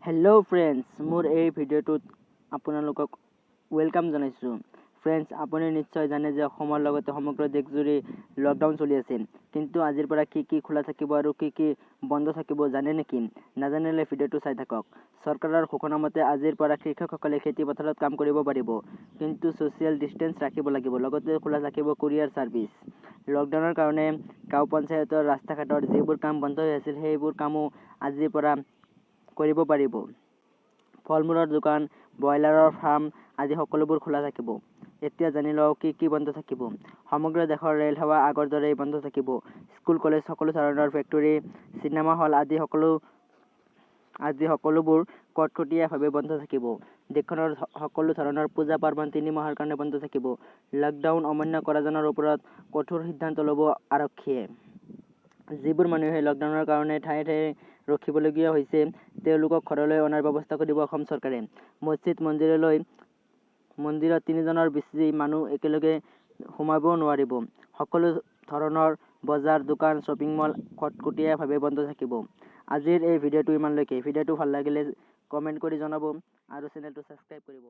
Hello' friends, মোৰ এই ভিডিঅ'টোত আপোনালোকক welcome জনাইছোঁ। ফ্ৰেণ্ডছ, আপুনি নিশ্চয় জানে যে অসমৰ লগতে সমগ্ৰ দেশজুৰি লকডাউন চলি আছে। কিন্তু আজিৰ পৰা কি কি খোলা থাকিব আৰু কি কি বন্ধ থাকিব জানে নেকি? নাজানিলে ভিডিঅ'টো চাই থাকক। চৰকাৰৰ ঘোষণা মতে আজিৰ পৰা কৃষকসকলে খেতি পথাৰত কাম কৰিব পাৰিব, কিন্তু ছ'চিয়েল ডিষ্টেঞ্চ ৰাখিব লাগিব। লগতে খোলা থাকিব কুৰিয়াৰ ছাৰ্ভিচ। লকডাউনৰ কাৰণে গাঁও পঞ্চায়তৰ ৰাস্তা ঘাটৰ যিবোৰ কাম বন্ধ হৈ আছিল, সেইবোৰ কামো আজিৰ পৰা কৰিব পাৰিব। ফল মূলৰ দোকান, ব্ৰইলাৰৰ ফাৰ্ম আদি সকলোবোৰ খোলা থাকিব। এতিয়া জানি লওঁ কি কি বন্ধ থাকিব। সমগ্ৰ দেশৰ ৰেল সেৱা আগৰ দৰেই বন্ধ থাকিব। স্কুল, কলেজ, সকলো ধৰণৰ ফেক্টৰী, চিনেমা হল আদি সকলোবোৰ কটকটীয়াভাৱে বন্ধ থাকিব। দেশখনৰ সকলো ধৰণৰ পূজা পাৰ্বণ 3 মাহৰ কাৰণে বন্ধ থাকিব। লকডাউন অমান্য কৰাজনৰ ওপৰত কঠোৰ সিদ্ধান্ত ল'ব আৰক্ষীয়ে। যিবোৰ মানুহে লকডাউনৰ কাৰণে ঠায়ে ঠায়ে ৰখিবলগীয়া হৈছে, তেওঁলোকক ঘৰলৈ অনাৰ ব্যৱস্থা কৰিব অসম চৰকাৰে। মছজিদ, মন্দিৰত তিনিজনৰ বেছি মানুহ একেলগে সোমাব নোৱাৰিব। সকলো ধৰণৰ বজাৰ, দোকান, শ্বপিং মল কটকটীয়াভাৱে বন্ধ থাকিব। আজিৰ এই ভিডিঅ'টো ইমানলৈকে। ভিডিঅ'টো ভাল লাগিলে কমেণ্ট কৰি জনাব আৰু চেনেলটো ছাবস্ক্ৰাইব কৰিব।